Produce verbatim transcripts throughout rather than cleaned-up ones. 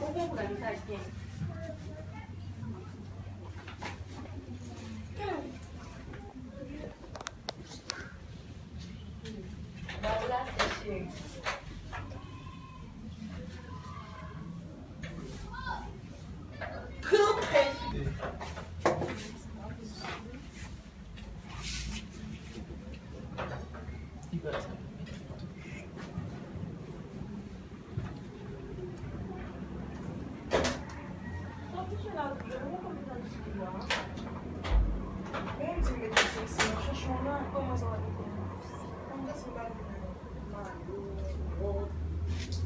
Ou konprann sa k gen. Ba w la, se cheri. Coupe!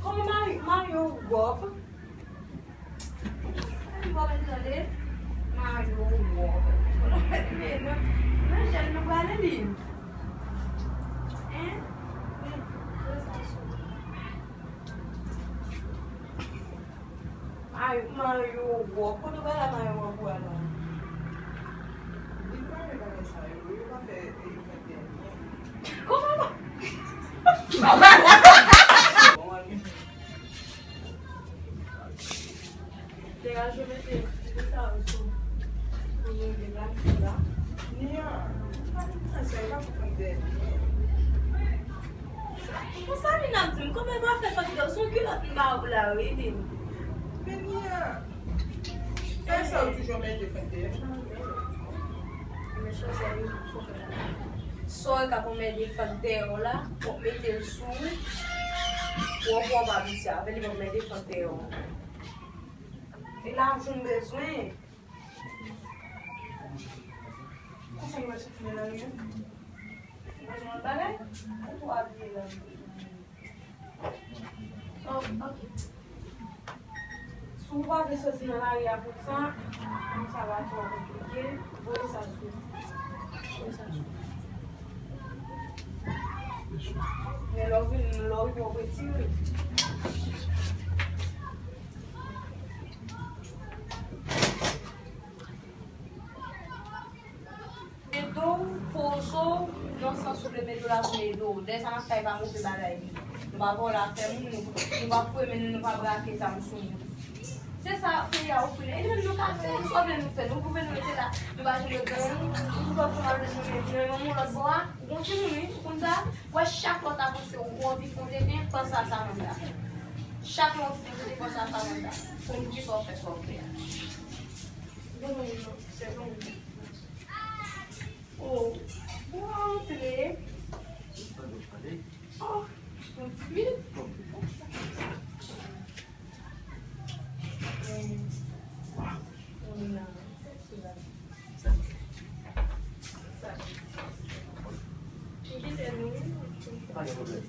Kòman Mario, Mario wòb? Li pa mèt tande. Mario wòb. Kote w mèt men nan, nan jèn nou prale li. Hein? Men, fè sa sou. Mario, Mario wòb. Kote w prale Mario wòb ou a la? Li pa renmen bagay sa yo. Yo pa fè, eh, fè dènye. Kòman pa? Degaje mete ti sa yo sou pou nou deplase la. Nia, pa konn sa, e pa pou konn dènye. Konsa li n ap di m, kòman pa fè fòk de son kilòt m ba ou la, wi, li. Men Nia, fè sa ou toujou mete fòk de. Men chòzè yo, fò fè sa. Sa w ka pou mete fòk dèyè w la, w ap mete l sou ou. W ap, w ap abitye avè l, w ap mete fòk dèyè w. E lajan m bezwen. Konsa nou va chèche nan lari a. Ou bezwen yon bagay? Ou tou abiye la. Oh, ok. Si w pa vle soti nan lari a pou sa, sa va twò konplike, voye sa sou. Voye sa sou. Men lè w vin, lè w rive w retire. Mete do w, poze w, nan sans ou vle mete w la pou mete do w. Dèyè sa n ap fè pa move bagay li. Nou pa vòlè afè moun, nou, nou pa fouye men nou, nou pa brake zam sou moun. Se sa peyi a ofri nou. E nou menm nou ka fè, sa w vle nou fè. Nou pwouve nou rete la. Nou pa janm ret nan yon moun. Nou pwouve nou pa janm ret nan yon moun. Lòt bò a, ou gon timoun wi, ou konn sa? Wè chak lè w ta panse ou anvi fè yon tenten, panse a Samantha. Chak lè w fin tenten, panse a Samantha. Pou nou kisa w fè sa w fè a. Bon, bon, bon. Oh, ou antre. Oh, yon ti minit. Sa. Sa. Kite nou. Pa gen pwoblèm.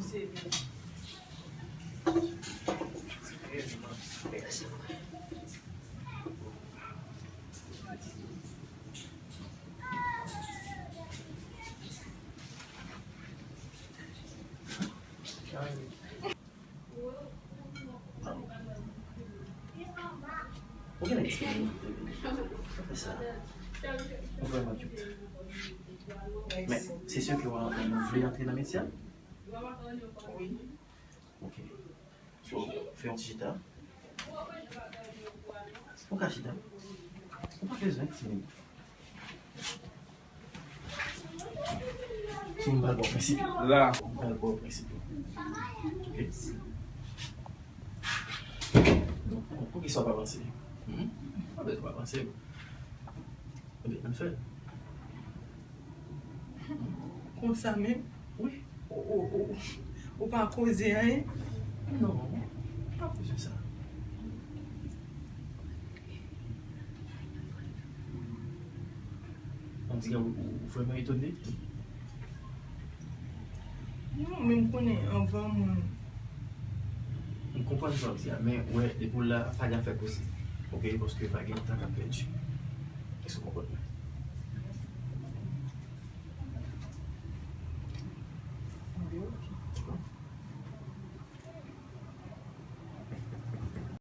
Se byen. Ou gen nèg ti moun. Sa fè sa. Ou vrèman cute. Men, se sè ke w vle antre nan metye a? Wi. Ok. So, fè yon ti chita. Ou ka chita. Ou pa bezwen, timoun. So, m pral ba w prensip yo. La. M pral ba w prensip yo. Ok? Donk, poukisa w pa panse? Hmm? Pa bezwen pa panse. Ebyen, ann fè l. Konsa menm? Wi. Ou, ou, ou, ou pa koze anyen? Non, pa koze sa. On dirait ou, ou, ou vrèman etone. Non, men m konnen anvan moun. M konprann sa w di a, men wè, depi w la, pa gen afè koze. Ok, paske pa gen tan k ap pèdi. Èske w konprann mwen?